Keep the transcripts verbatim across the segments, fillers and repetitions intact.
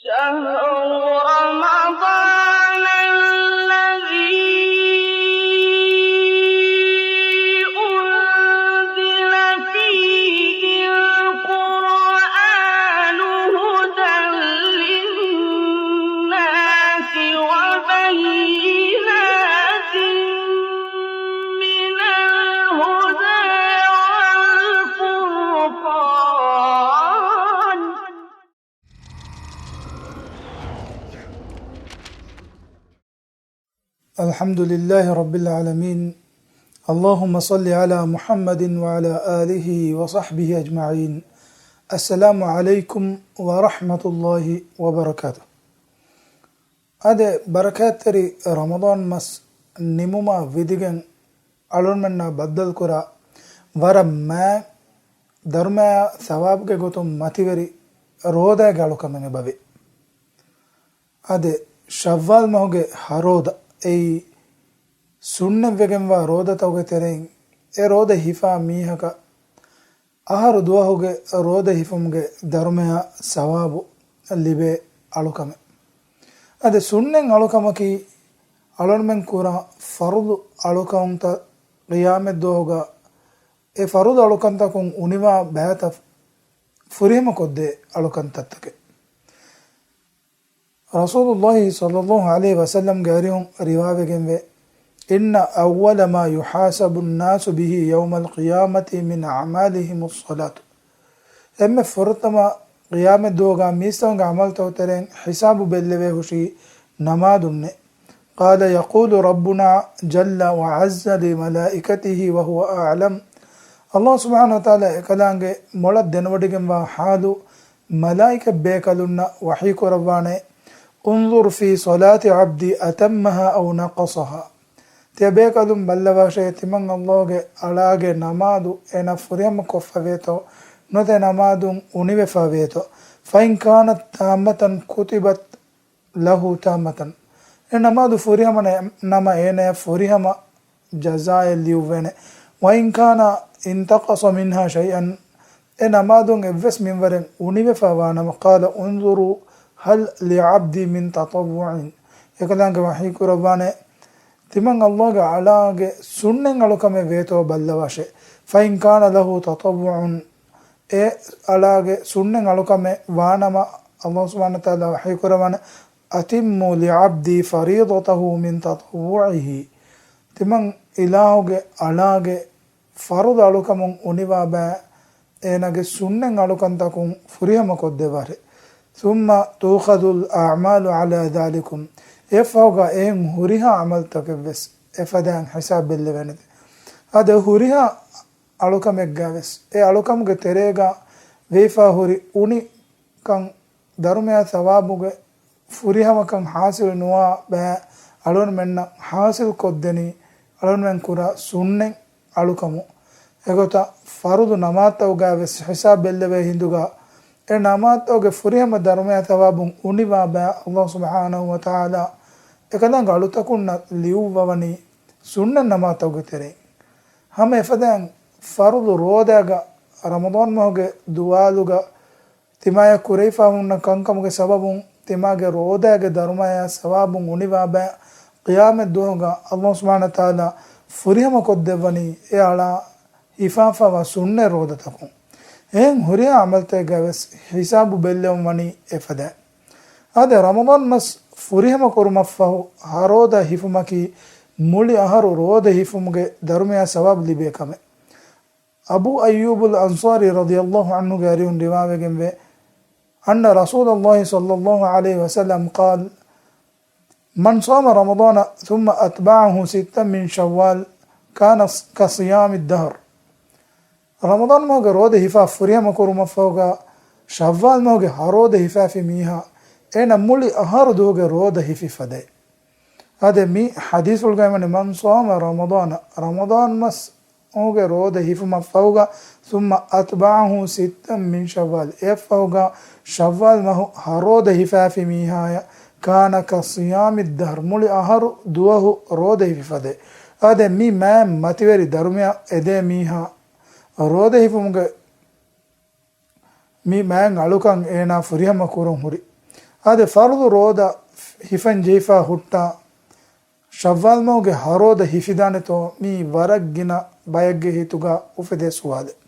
شهر رمضان الذي أنزل فيه القرآن هدى للناس وبينات من الهدى والفرقان. الحمد لله رب العالمين. اللهم صل على محمد وعلى آله وصحبه أجمعين. السلام عليكم ورحمة الله وبركاته. އާދެ، ބަރަކާތްތެރި ރަމަޟާން މަސް ނިމުމާ ވިދިގެން އަޅުންމެންނާ ބައްދަލުކުރާ ވަރަށް މާތް ދަރުމަޔާ ސަވާބުގެ ގޮތުން މަތިވެރި ރޯދާގެ އަޅުކަމެއް އެބަވޭ. އާދެ، ޝައްވާލް މަހުގެ ހަ ރޯދަ، އެއީ ސުންނަތްވެގެންވާ ރޯދަތަކުގެ ތެރެއިން އެ ރޯދަ ހިފާ މީހަކަށް އަހަރު ދުވަހުގެ ރޯދަ ހިފުމުގެ ދަރުމަޔާ ސަވާބު ލިބޭ އަޅުކަމެއް. އަދި ސުންނަތް އަޅުކަމަކީ އަޅުންމެން ކުރާ ފަރުޟު އަޅުކަންތައް ޤިޔާމަތްދުވަހުގަ އެ ފަރުޟު އަޅުކަންތަކުން އުނިވާ ބައިތައް ފުރިހަމަކޮށްދޭ އަޅުކަންތައްތަކެއް. ރަސޫލުﷲ ޞައްލަﷲ ޢަލައިހި ވަސައްލަމްގެ އަރިހުން ރިވާވެގެންވޭ، إن أول ما يحاسب الناس به يوم القيامة من أعمالهم الصلاة. އެންމެ ފުރަތަމަ ޤިޔާމަތްދުވަހުގަ މީސްތަކުންގެ ޢަމަލުތަކުގެ ތެރެއިން ޙިސާބު ބެއްލެވޭ ހުށީ ނަމާދުންނޭ. قال يقول ربنا جل وعز لملائكته وهو أعلم. ﷲ ސުބްޙާނަހޫ ވަތަޢާލާ އެކަލާނގެ މޮޅަށް ދެނެވޮޑިގެންވާ ޙާލު މަލާއިކަތް ބޭކަލުންނަށް ވަޙީ ކުރައްވާނެ، انظر في صلاة عبدي أتمها أو نقصها. ތިޔަބޭކަލުން ބައްލަވާށޭ، ތިމަން ﷲ ގެ އަޅާގެ ނަމާދު އޭނަ ފުރިހަމަ ކޮށްފަވޭތޯ، ނުވަތަ ނަމާދުން އުނިވެފަވޭތޯ. فإن كانت تامة كتبت ލަހު ތާމަތަން. އެ ނަމާދު ފުރިހަމަ ނަ-، ނަމަ އޭނަޔަށް ފުރިހަމަ ޖަޒާއެއް ލިޔުއްވޭނެ. وإن كان انتقص منها شيئا، އެ ނަމާދުން އެއްވެސް މިންވަރެއް އުނިވެފަ ވާނަމަ، قال انظروا هل لعبدي من تطوع. އެކަލާނގެ ވަޙީ ކުރައްވާނެ، ތިމަން ﷲ ގެ އަޅާގެ ސުންނަތް އަޅުކަމެއް ވޭތޯ ބައްލަވާށޭ. فإن كان له تطوع، އެ އަޅާގެ ސުންނަތް އަޅުކަމެއް ވާނަމަ، ﷲ ސުބްޙާނަހޫ ވަތަޢާލާ ވަޙީ ކުރައްވާނެ، أتموا لعبدي فريضته من تطوعه. ތިމަން އިލާހުގެ އަޅާގެ ފަރުޟު އަޅުކަމުން އުނިވާ ބައި އޭނާގެ ސުންނަތް އަޅުކަންތަކުން ފުރިހަމަ ކޮށްދެއްވާށޭ. ثم تؤخذ الأعمال على ذلكم. އެއަށްފަހުގަ އެހެން ހުރިހާ ޢަމަލުތަކެއްވެސް އެފަދައިން ޙިސާބު ބެއްލެވޭނެތެ. އަދި ހުރިހާ އަޅުކަމެއްގަވެސް އެ އަޅުކަމުގެ ތެރޭގަ ވެފަ ހުރި އުނިކަން ދަރުމަޔާ ސަވާބުގެ ފުރިހަމަކަން ޙާޞިލު ނުވާ ބައި އަޅުންމެންނަށް ޙާޞިލް ކޮށްދެނީ އަޅުންމެން ކުރާ ސުންނަތް އަޅުކަމުން. އެގޮތަށް ފަރުޟު ނަމާދުތަކުގައިވެސް ޙިސާބު ބެއްލެވޭ ހިނދުގަ އެ ނަމާދުތަކުގެ ފުރިހަމަ ދަރުމަޔާ ސަވާބުން އުނިވާ ބައި ﷲ ސުބްޙާނަހޫ ވަތަޢާލާ އެކަލާނގެ އަޅުތަކުންނަށް ލިޔުއްވަވަނީ ސުންނަތް ނަމާދުތަކުގެ ތެރެއިން. ހަމަ އެފަދައިން ފަރުޟު ރޯދާގަ ރަމަޟާން މަހުގެ ދުވާލުގަ ތިމާޔަށް ކުރެވިފަ ހުންނަ ކަންކަމުގެ ސަބަބުން ތިމާގެ ރޯދާގެ ދަރުމަޔާ ސަވާބުން އުނިވާ ބައި ޤިޔާމަތް ދުވަހުގަ ﷲ ސުބްޙާނަހޫ ވަތަޢާލާ ފުރިހަމަ ކޮށްދެއްވަނީ އެ އަޅާ ހިފާފަވާ ސުންނަތް ރޯދަތަކުން. އެހެން ހުރިހާ ޢަމަލުތަކެއްގަވެސް ޙިސާބު ބެއްލެވުން ވަނީ އެފަދައިން. އާދެ، ރަމަޟާން މަސް ފުރިހަމަ ކުރުމަށްފަހު ހަ ރޯދަ ހިފުމަކީ މުޅި އަހަރު ރޯދަ ހިފުމުގެ ދަރުމަޔާ ސަވާބު ލިބޭ ކަމެއް. އަބޫ އައްޔޫބުލް އަންޞާރީ ރަޟިޔަﷲ ޢަންހުގެ އަރިހުން ރިވާވެގެންވޭ، أن رسول الله صلى الله عليه وسلم قال، من صام رمضان ثم أتبعه ستا من شوال كان كصيام الدهر. ރަމަޟާން މަހުގެ ރޯދަ ހިފާ ފުރިހަމަ ކުރުމަށްފަހުގަ ޝައްވާލް މަހުގެ ހަ ރޯދަ ހިފާފި މީހާ އޭނަ މުޅި އަހަރު ދުވަހުގެ ރޯދަ ހިފި ފަދައިން. އާދެ، މި ޙަދީޘްފުޅުގައި ވަނީ، من صام رمضان، ރަމަޟާން މަސް މަހުގެ ރޯދަ ހިފުމަށްފަހުގަ، ثم أتبعه ستا من شوال، އެއަށްފަހުގަ ޝައްވާލް މަހު ހަ ރޯދަ ހިފާފި މީހާޔަށް، كان كصيام الدهر، މުޅި އަހަރު ދުވަހު ރޯދަ ހިފި ފަދައިން. އާދެ، މި މާތް މަތިވެރި ދަރުމަޔަށް އެދޭ މީހާ ރޯދަ ހިފުމުގެ މި މާތް އަޅުކަން އޭނާ ފުރިހަމަ ކުރަން ހުރި. އާދެ، ފަރުޟު ރޯދަ ހިފަން ޖެހިފާ ހުއްޓާ، ޝައްވާލް މަހުގެ ހަރޯދަ ހިފިދާނެތޯ؟ މީ ވަރަށް ގިނަ ބަޔެއްގެ ހިތުގަ އުފެދޭ ސުވާލެއް.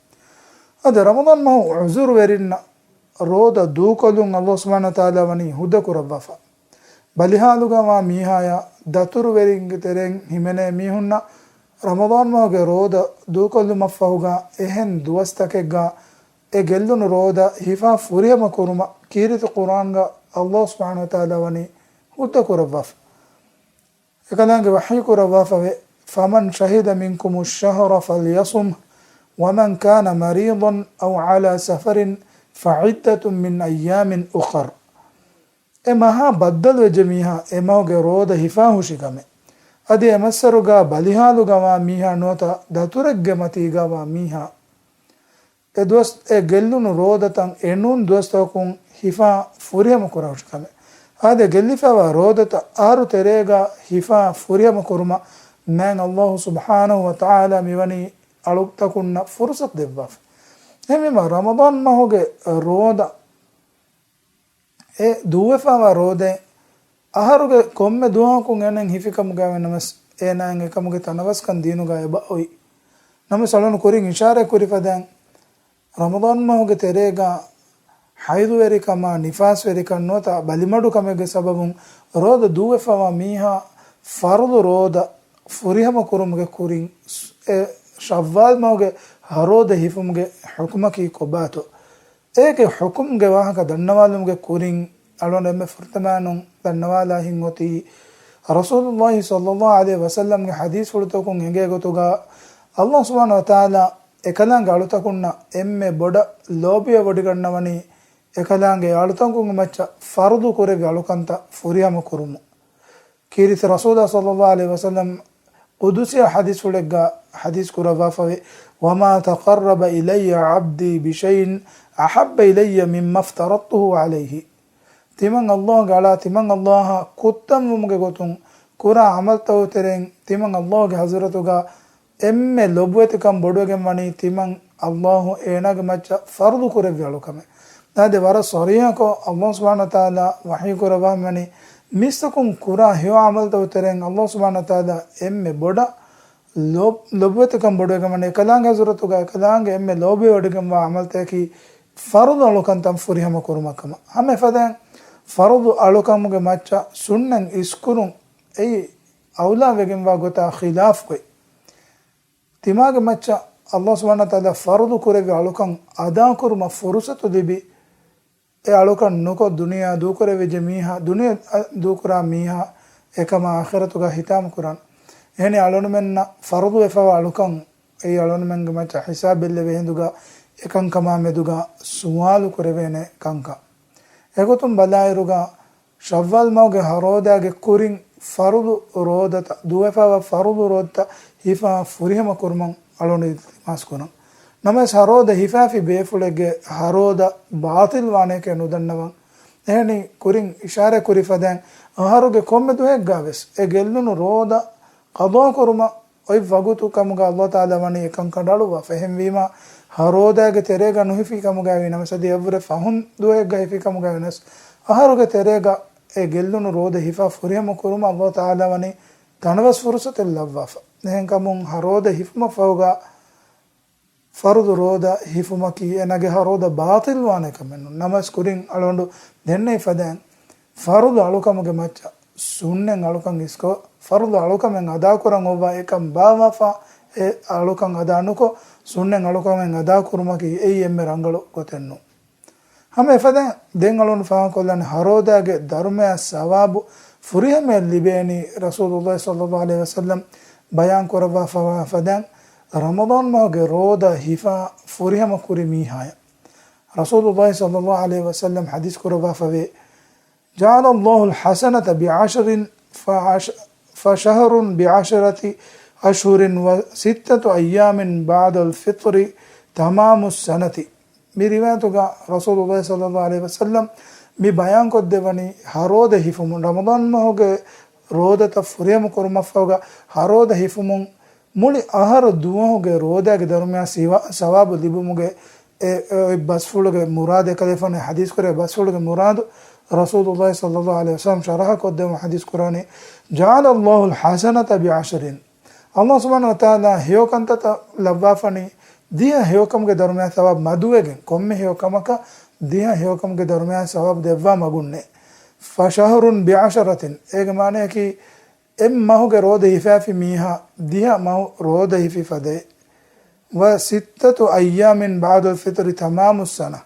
އަދި ރަމަޟާން މަހު ޢުޒުރުވެރިންނަށް ރޯދަ ދޫކޮށްލުން ﷲ ސުބްޙާނަހޫ ވަތަޢާލާ ވަނީ ހުއްދަ ކުރައްވާފަ. ބަލިހާލުގަ ވާ މީހާޔަށް ދަތުރުވެރިންގެ ތެރެއިން ހިމެނޭ މީހުންނަށް ރަމަޟާން މަހުގެ ރޯދަ ދޫކޮށްލުމަށްފަހުގަ އެހެން ދުވަސްތަކެއްގަ އެ ގެއްލުނު ރޯދަ ހިފާ ފުރިހަމަ ކުރުމަށް ކީރިތި ޤުރްއާންގަ ﷲ ސުބްޙާނަހޫ ވަތަޢާލާ ވަނީ ހުއްދަ ކުރައްވާފަ. އެކަލާނގެ ވަޙީ ކުރައްވާފަވޭ، فمن شهد منكم الشهر فليصمه ومن كان مريضا أو على سفر فعدة من أيام أخر. އެ މަހާ ބައްދަލުވެއްޖެ މީހާ އެ މަހުގެ ރޯދަ ހިފާ ހުށި ކަމެއް. އަދި އެ މައްސަރުގަ ބަލިހާލުގަ ވާ މީހާ ނުވަތަ ދަތުރެއްގެ މަތީގަ ވާ މީހާ އެ ދުވަސް އެ ގެއްލުނު ރޯދަތައް އެނޫން ދުވަސްތަކުން ހިފާ ފުރިހަމަ ކުރާ ހުށި ކަމެއް. އާދެ، ގެއްލިފައިވާ ރޯދަތައް އަހަރު ތެރޭގަ ހިފާ ފުރިހަމަ ކުރުމަށް މާތް ﷲ ސުބްޙާނަހޫ ވަތަޢާލާ މިވަނީ އަޅުތަކުންނަށް ފުރުޞަތު ދެއްވާފަ. އެހެންވީމަ، ރަމަޟާން މަހުގެ ރޯދަ އެ ދޫވެފައިވާ ރޯދައެއް އަހަރުގެ ކޮންމެ ދުވަހަކުން އޭނައަށް ހިފިކަމުގައި ނަމަސް، އޭނައަށް އެކަމުގެ ތަނަވަސްކަން ދީނުގަ އެބައޮތް. ނަމަސް އަޅުން ކުރިން އިޝާރާތް ކުރި ފަދައިން، ރަމަޟާން މަހުގެ ތެރޭގަ ޙައިޟުވެރިކަމާ، ނިފާސްވެރިކަން ނުވަތަ ބަލިމަޑުކަމެއްގެ ސަބަބުން ރޯދަ ދޫވެފައިވާ މީހާ ފަރުޟު ރޯދަ ފުރިހަމަ ކުރުމުގެ ކުރިން އެ ޝައްވާލް މަހުގެ ހަރޯދަ ހިފުމުގެ ޙުކުމަކީ ކޮބާތޯ؟ އޭގެ ޙުކުމްގެ ވާހަކަ ދަންނަވާލުމުގެ ކުރިން އަޅުގަނޑު އެންމެ ފުރަތަމައިނުން ދަންނަވާލާ ހިތް އޮތީ، ރަސޫލުﷲ ޞައްލަﷲ ޢަލައިހި ވަސައްލަމްގެ ޙަދީޘްފުޅުތަކުން އެނގޭ ގޮތުގަ، ﷲ ސުބްޙާނަހޫ ވަތަޢާލާ އެކަލާނގެ އަޅުތަކުންނަށް އެންމެ ބޮޑަށް ލޯބިވެވޮޑިގަންނަވަނީ، އެކަލާނގެ އަޅުތަކުންގެ މައްޗަށް ފަރުޟު ކުރެއްވި އަޅުކަންތައް ފުރިހަމަ ކުރުމުން. ކީރިތި ރަސޫލާ ޞައްލަﷲ ޢަލައިހި ވަސައްލަމް ޤުދުސީ ޙަދީޘްފުޅެއްގަ ޙަދީޘް ކުރައްވާފަވޭ، وما تقرب إلي عبدي بشيء أحب إلي مما افترضته عليه. ތިމަން ﷲ ގެ އަޅާ، ތިމަން ﷲ އަށް ކުއްތަންވުމުގެ ގޮތުން ކުރާ ޢަމަލުތަކުގެ ތެރެއިން ތިމަން ﷲ ގެ ޙަޟްރަތުގަ އެންމެ ލޮބުވެތިކަން ބޮޑުވެގެން ވަނީ ތިމަން ﷲ އޭނާގެ މައްޗަށް ފަރުޟު ކުރެއްވި އަޅުކަމެއް. އާދެ، ވަރަށް ޞަރީޙަކޮށް ﷲ ސުބްޙާނަހޫ ވަތަޢާލާ ވަޙީ ކުރައްވާ މިވަނީ، މީސްތަކުން ކުރާ ހެޔޮ ޢަމަލުތަކުގެ ތެރެއިން ﷲ ސުބްޙާނަހޫ ވަތަޢާލާ އެންމެ ބޮޑަށް ލޯ-، ލޮބުވެތިކަން ބޮޑުވެގެން ވަނީ އެކަލާނގެ ޙަޟްރަތުގަ އެކަލާނގެ އެންމެ ލޯބިވެވޮޑިގެންވާ ޢަމަލުތަކަކީ ފަރުޟު އަޅުކަންތައް ފުރިހަމަ ކުރުމަށް ކަމަށް. ހަމަ އެފަދައިން ފަރުޟު އަޅުކަމުގެ މައްޗަށް ސުންނަތް އިސްކުރުން އެއީ އައުލާ ވެގެންވާ ގޮތާ ޚިލާފުގައި، ތިމާގެ މައްޗަށް ﷲ ސުބްޙާނަހޫ ވަތަޢާލާ ފަރުޟު ކުރެއްވި އަޅުކަން އަދާކުރުމަށް ފުރުޞަތު ލިބި، އެ އަޅުކަން ނުކޮށް ދުނިޔެއާ ދޫކުރެވިއްޖެ މީހާ، ދުނިޔެ ދޫކުރާ މީހާ އެކަމާ އާޚިރަތުގަ ހިތާމަ ކުރާނެ. އެހެނީ އަޅުގަނޑުމެންނަށް ފަރުޟު ވެފަވާ އަޅުކަން އެއީ އަޅުގަނޑުމެންގެ މައްޗަށް ހިސާބެއް ލެވޭ ހިނދުގަ އެކަންކަމާ މެދުގަ ސުވާލު ކުރެވޭނެ ކަންކަން. އެގޮތުން ބަލާއިރުގަ، ޝައްވާލް މަހުގެ ހަރޯދާގެ ކުރިން ފަރުޟު ރޯދަތައް، ދޫވެފައިވާ ފަރުޟު ރޯދަތައް ހިފާ ފުރިހަމަ ކުރުމަށް އަޅުގަނޑު އިލްތިމާސް ކުރަން. ނަމަވެސް ހަރޯދަ ހިފާފި ބޭފުޅެއްގެ ހަރޯދަ ބާޠިލް ވާނެކޭ ނުދަންނަވަން. އެހެނީ ކުރިން އިޝާރާތް ކުރި ފަދައިން އަހަރުގެ ކޮންމެ ދުވަހެއްގަ ވެސް އެ ގެއްލުނު ރޯދަ ޤަޟާ ކުރުމަށް އޮތް ވަގުތު ކަމުގަ ﷲ ތަޢާލާ ވަނީ އެކަން ކަނޑައަޅުއްވާފަ. އެހެންވީމަ، ހަރޯދާގެ ތެރޭގަ ނުހިފި ކަމުގައި ނަމަވެސް އަދި އެއަށްވުރެ ފަހުން ދުވަހެއްގަ ހިފި ކަމުގައި ވެސް އަހަރުގެ ތެރޭގަ އެ ގެއްލުނު ރޯދަ ހިފާ ފުރިހަމަ ކުރުމަށް ﷲ ތަޢާލާ ވަނީ ތަނަވަސް ފުރުޞަތެއް ލައްވާފަ. އެހެންކަމުން ހަރޯދަ ހިފުމަށްފަހުގަ ފަރުޟު ރޯދަ ހިފުމަކީ އޭނާގެ ހަރޯދަ ބާޠިލް ވާނެ ކަމެއް ނޫން. ނަމަވެސް ކުރިން އަޅުގަނޑު ދެންނެވި ފަދައިން، ފަރުޟު އަޅުކަމުގެ މައްޗަށް ސުންނަތް އަޅުކަން އިސްކޮށް، ފަރުޟު އަޅުކަމެއް އަދާކުރަން އޮއްވާ އެކަން ބާއްވާފަ، އެ އަޅުކަން އަދާ ނުކޮށް، ސުންނަތް އަޅުކަމެއް އަދާކުރުމަކީ އެއީ އެންމެ ރަނގަޅު ގޮތެއް ނޫން. ހަމަ އެފަދައިން ދެން އަޅުގަނޑު ފާހަގަކޮށްލަން ހަރޯދާގެ ދަރުމަޔާ ސަވާބު ފުރިހަމަޔަށް ލިބޭނީ ރަސޫލުﷲ ޞައްލަﷲ ޢަލައިހި ވަސައްލަމް ބަޔާން ކުރައްވާފަވާ ފަދައިން ރަމަޟާން މަހުގެ ރޯދަ ހިފާ ފުރިހަމަ ކުރި މީހާޔަށް. ރަސޫލުﷲ ޞައްލަﷲ ޢަލައިހި ވަސައްލަމް ޙަދީޘް ކުރައްވާފަވޭ، جعل الله الحسنة بعشر فعش-، فشهر بعشرة أشهر وستة أيام بعد الفطر تمام السنة. މި ރިވާޔަތުގަ ރަސޫލުﷲ ޞައްލަﷲ ޢަލައިހި ވަސައްލަމް މި ބަޔާންކޮށްދެއްވަނީ، ހަރޯދަ ހިފުމުން، ރަމަޟާން މަހުގެ ރޯދަތައް ފުރިހަމަ ކުރުމަށްފަހުގަ ހަރޯދަ ހިފުމުން މުޅި އަހަރު ދުވަހުގެ ރޯދާގެ ދަރުމަޔާ ސިވާ-، ސަވާބު ލިބުމުގެ އެ، އެ ބަސްފުޅުގެ މުރާދު، އެކަލޭފާނު ޙަދީޘް ކުރޭ ބަސްފުޅުގެ މުރާދު، ރަސޫލުﷲ ޞައްލަﷲު ޢަލައިހި ވަސައްލަމަ ޝަރަޙަ ކޮށްދެމުން ޙަދީޘް ކުރާނީ، جعل الله الحسنة بعشر. ﷲ ސުބްޙާނަހޫ ވަތަޢާލާ ހެޔޮކަންތައްތައް ލައްވާފަނީ، ދިހަ ހެޔޮކަމުގެ ދަރުމަޔާ ސަވާބު މަދުވެގެން، ކޮންމެ ހެޔޮކަމަކަށް ދިހަ ހެޔޮކަމުގެ ދަރުމަޔާ ސަވާބު ދެއްވާ މަގުންނޭ. فشهر بعشرة، އޭގެ މާނަޔަކީ، އެއް މަހުގެ ރޯދަ ހިފާފި މީހާ ދިހަ މަހު ރޯދަ ހިފި ފަދައިން. وستة أيام بعد الفطر تمام السنة.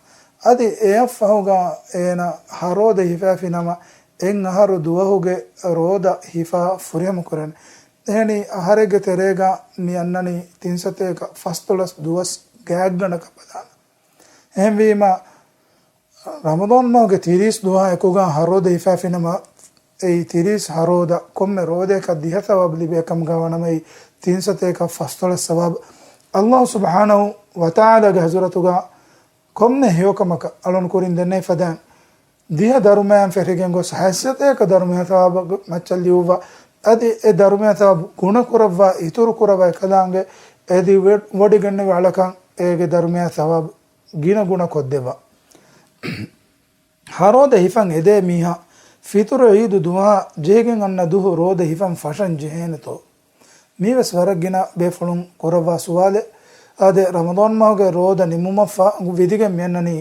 އަދި އެއަށްފަހުގަ އޭނަ ހަރޯދަ ހިފާފި ނަމަ، އެއް އަހަރު ދުވަހުގެ ރޯދަ ހިފާ ފުރިހަމަ ކުރަން. އެހެނީ، އަހަރެއްގެ ތެރޭގަ މި އަންނަނީ ތިން ސަތޭކަ ފަސްދޮޅަސް ދުވަސް ގާތްގަނޑަކަށް ބަލާނަ. އެހެންވީމަ، ރަމަޟާން މަހުގެ ތިރީސް ދުވަހާ އެކުގަ ހަރޯދަ ހިފާފިނަމަ، އެއީ ތިރީސް ހަރޯދަ ކޮންމެ ރޯދައަކަށް ދިހަ ސަވާބު ލިބޭ ކަމުގަ ވަނަމަ، އެއީ ތިން ސަތޭކަ ފަސްދޮޅަސް ސަވާބު ﷲ ސުބްޙާނަހޫ ވަތަޢާލާގެ ޙަޟްރަތުގަ ކޮންމެ ހެޔޮކަމަކަށް އަޅުން ކުރިން ދެންނެވި ފަދައިން، ދިހަ ދަރުމަޔަށް ފެށިގެން ގޮސް ހަތް ސަތޭކަ ދަރުމަޔާ ސަވާބަށް މައްޗަށް ލިޔުއްވާ، އަދި އެ ދަރުމަޔާ ސަވާބު ގުނަ ކުރައްވާ، އިތުރު ކުރައްވާ އެކަލާނގެ އެދި ވެ-، ވޮޑިގެންނެވި އަޅަކަށް އޭގެ ދަރުމަޔާ ސަވާބު ގިނަ ގުނަ ކޮށްދެއްވާ. ހަރޯދަ ހިފަން އެދޭ މީހާ ފިތުރު ޢީދު ދުވަހާ ޖެހިގެން އަންނަ ދުހު ރޯދަ ހިފަން ފަށަން ޖެހޭނެތޯ؟ މީވެސް ވަރަށް ގިނަ ބޭފުޅުން ކުރައްވާ ސުވާލެއް. އާދެ، ރަމަޟާން މަހުގެ ރޯދަ ނިމުމަށްފަހު ވިދިގެން މިއަންނަނީ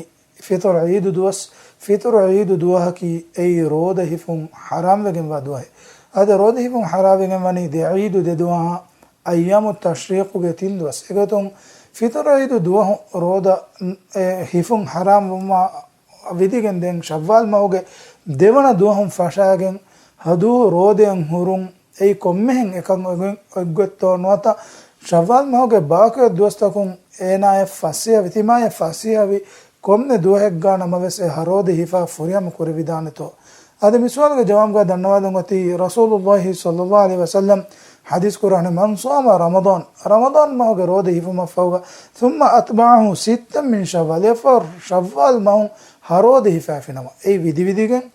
ފިތުރު ޢީދު ދުވަސް. ފިތުރު ޢީދު ދުވަހަކީ އެއީ ރޯދަ ހިފުން ޙަރާމްވެގެންވާ ދުވަހެއް. އާދެ، ރޯދަ ހިފުން ޙަރާމްވެގެން ވަނީ ދެ ޢީދު ދެ ދުވަހާ، އައްޔާމު ތަޝްރީޤުގެ ތިން ދުވަސް. އެގޮތުން ފިތުރު ޢީދު ދުވަހު ރޯދަ، އެ، ހިފުން ޙަރާމް ވުމާ ވިދިގެން ދެން ޝައްވާލް މަހުގެ ދެވަނަ ދުވަހުން ފަށާގެން ހަދޫ ރޯދައަށް ހުރުން އެއީ ކޮންމެހެން އެކަން އޮތް-، އޮތްގޮތްތޯ ނުވަތަ ޝައްވާލް މަހުގެ ބާކީ ދުވަސްތަކުން އޭނާޔަށް ފަސޭހަވި، ތިމާޔަށް ފަސޭހަވި ކޮންމެ ދުވަހެއްގާ ނަމަވެސް އެ ހަރޯދަ ހިފާ ފުރިހަމަ ކުރެވިދާނެތޯ؟ އަދި މި ސުވާލުގެ ޖަވާބުގަ ދަންނަވާލަން އޮތީ ރަސޫލުﷲ ޞައްލަﷲު ޢަލައިހި ވަސައްލަމް ޙަދީޘް ކުރާނެ، من صام رمضان، ރަމަޟާން މަހުގެ ރޯދަ ހިފުމަށްފަހުގަ، ثم أتبعه ستا من شوال، އެއަށްފަހު ޝައްވާލް މަހުން ހަރޯދަ ހިފާފިނަމަ، އެއީ ވިދިވިދިގެން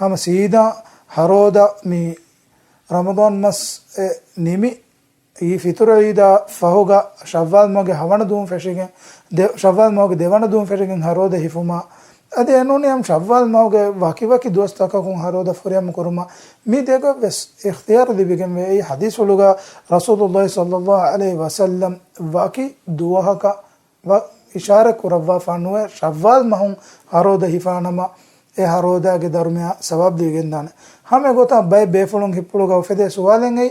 ހަމަ ސީދާ ހަރޯދަ މި ރަމަޟާން މަސް އެ ނިމި، އެއީ ފިތުރު ޢީދާ ފަހުގަ ޝައްވާލް މަހުގެ ހަވަނަ ދުވަހުން ފެށިގެން، ދެ-، ޝައްވާލް މަހުގެ ދެވަނަ ދުވަހުން ފެށިގެން ހަރޯދަ ހިފުމާ، އަދި އެނޫނީ ޝައްވާލް މަހުގެ ވަކިވަކި ދުވަސްތަކަކުން ހަރޯދަ ފުރިހަމަ ކުރުމަށް މި ދެގޮތްވެސް އިޚްތިޔާރު ލިބިގެންވޭ. އެއީ ޙަދީޘްފުޅުގަ ރަސޫލުﷲ ޞައްލަﷲު ޢަލައިހި ވަސައްލަމް ވަކި ދުވަހަކަށް ވަ-، އިޝާރަތް ކުރައްވާފާ ނުވޭ، ޝައްވާލް މަހުން ހަރޯދަ ހިފާނަމަ، އެ ހަރޯދާގެ ދަރުމަޔާ ސަވާބު ލިބިގެންދާނެ. ހަމަ އެގޮތަށް ބައެއް ބޭފުޅުން ހިތްޕުޅުގަ އުފެދޭ ސުވާލެއް އެއީ،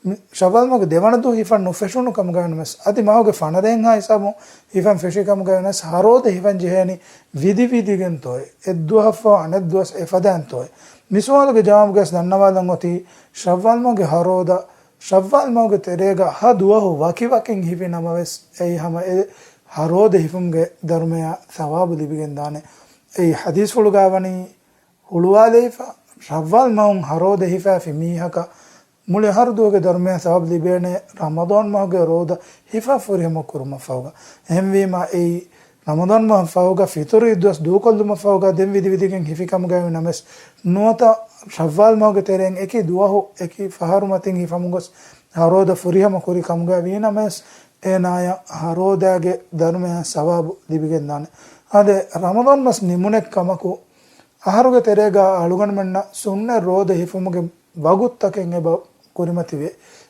މި-، ޝައްވާލް މަހުގެ ދެވަނަ ދުވަހު ހިފަން ނުފެށުނު ކަމުގައި ވެސް، އަދި މަހުގެ ފަނަރައެއްހާ ހިސާބުން ހިފަން ފެށި ކަމުގައި ވެސް، ހަރޯދަ ހިފަން ޖެހޭނީ ވިދިވިދިގެންތޯއޭ؟ އެއްދުވަހަށްފަހު އަނެއްދުވަސް އެފަދައިންތޯއޭ؟ މި ސުވާލުގެ ޖަވާބުގައި ދަންނަވާލަން އޮތީ، ޝައްވާލް މަހުގެ ހަރޯދަ، ޝައްވާލް މަހުގެ ތެރޭގަ ހަ ދުވަހު ވަކިވަކިން ހިފި ނަމަވެސް، އެއީ ހަމަ އެ ހަރޯދަ ހިފުމުގެ ދަރުމަޔާ ސަވާބު ލިބިގެންދާނެ. އެއީ ޙަދީޘްފުޅުގައި ވަނީ ހުޅުވާލެވިފަ، ޝައްވާލް މަހުން ހަރޯދަ ހިފާފި މީހަކަށް މުޅި އަހަރު ދުވަހުގެ ދަރުމަޔާ ސަވާބު ލިބޭނެ ރަމަޟާން މަހުގެ ރޯދަ ހިފާ ފުރިހަމަ ކުރުމަށްފަހުގަ. އެހެންވީމަ، އެއީ ރަމަޟާން މަހަށްފަހުގަ ފިތުރު އިއްދުވަސް ދޫކޮށްލުމަށްފަހުގަ ދެން ވިދިވިދިގެން ހިފި ކަމުގައި ނަމަވެސް، ނުވަތަ ޝައްވާލް މަހުގެ ތެރެއިން އެކި ދުވަހު އެކި ފަހަރު މަތިން ހިފަމުން ގޮސް ހަރޯދަ ފުރިހަމަ ކުރި ކަމުގައި ވީ ނަމަވެސް، އޭނާޔަށް ހަރޯދާގެ ދަރުމަޔާ ސަވާބު ލިބިގެންދާނެ. އާދެ، ރަމަޟާން މަސް ނިމުނެއް ކަމަކު، އަހަރުގެ ތެރޭގަ އަޅުގަނޑުމެންނަށް ސުންނަތް ރޯދަ ހިފުމުގެ ވަގުތުތަކެއް އެބަ ކުރިމަތިވޭ.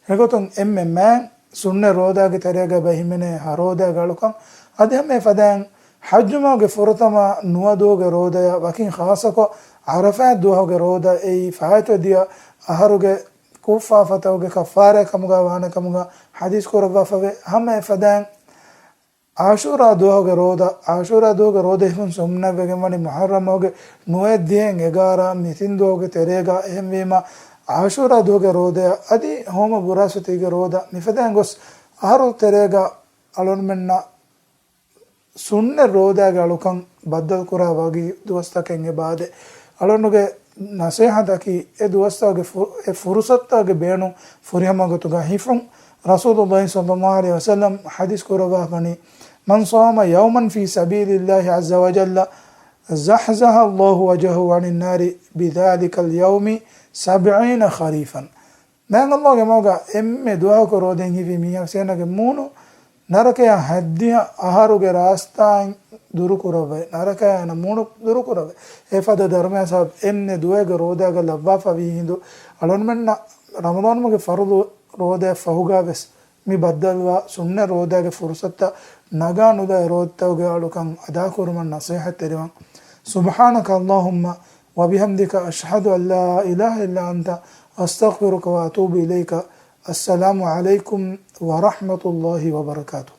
އެގޮތުން އެންމެ މާތް ސުންނަތް ރޯދާގެ ތެރޭގަ އެބަ ހިމެނޭ ހަރޯދާގެ އަޅުކަން. އަދި ހަމަ އެފަދައިން ޙައްޖު މަހުގެ ފުރަތަމަ ނުވަ ދުވަހުގެ ރޯދަޔަށް ވަކިން ޚާއްޞަކޮށް ޢަރަފާތް ދުވަހުގެ ރޯދަ އެއީ ފާއިތުވެ ދިޔަ އަހަރުގެ ކުށްފާފަތަކުގެ ކައްފާރާ ކަމުގަ ވާނެ ކަމުގަ ޙަދީޘް ކުރައްވާފަވޭ. ހަމަ އެފަދައިން ޢާޝޫރާ ދުވަހުގެ ރޯދަ، ޢާޝޫރާ ދުވަހުގެ ރޯދަ ހިފުން ސުންނަތްވެގެން ވަނީ މުޙައްރަމް މަހުގެ ނުވައެއް، ދިހައެއް، އެގާރަ މި ތިން ދުވަހުގެ ތެރޭގަ. އެހެންވީމަ، ޢާޝޫރާ ދުވަހުގެ ރޯދަޔަށް އަދި ހޯމަ ބުރާސްފަތީގެ ރޯދަ މިފަދައިން ގޮސް އަހަރު ތެރޭގަ އަޅުގަނޑުމެންނަށް ސުންނަތް ރޯދާގެ އަޅުކަން ބައްދަލުކުރާ ވަކި ދުވަސްތަކެއް އެބައާދޭ. އަޅުގަނޑުގެ ނަސޭހަތަކީ އެ ދުވަސްތަކުގެ ފު-، އެ ފުރުޞަތުތަކުގެ ބޭނުން ފުރިހަމަ ގޮތުގަ ހިފުން. ރަސޫލުﷲ ޞައްލަﷲު ޢަލައިހި ވަސައްލަމް ޙަދީޘް ކުރައްވާފަނީ، من صام يوما في سبيل الله عز وجل زحزح الله وجهه عن النار بذلك اليوم سبعين خريفا. މާތް ﷲގެ މަގަށް އެންމެ ދުވަހަކު ރޯދައިން ހިފި މީހާ ވެސް އޭނާގެ މޫނު ނަރަކަޔާ ހައްދިހަ އަހަރުގެ ރާސްތާއިން ދުރުކުރައްވައި، ނަރަކަޔާ އޭނަ މޫނު ދުރުކުރައްވައި. އެފަދަ ދަރުމަޔާ ސަބަބު އެންމެ ދުވަހެއްގެ ރޯދައިގަ ލައްވާފަ ވީ ހިނދު، އަޅުންމެންނަށް ރަމަޟާނުމުގެ ފަރުޟު ރޯދައަށް ފަހުގަ ވެސް މި ބައްދަލުވާ ސުންނަ ރޯދައިގެ ފުރުސަތަށް ނަގާ ނުލާ އެ ރޯދަތަކުގެ އަޅުކަން އަދާކުރުމަށް ނަސޭހަތްތެރިވަން. سبحانك اللهم وبحمدك، أشهد أن لا إله إلا أنت، أستغفرك وأتوب إليك. السلام عليكم ورحمة الله وبركاته.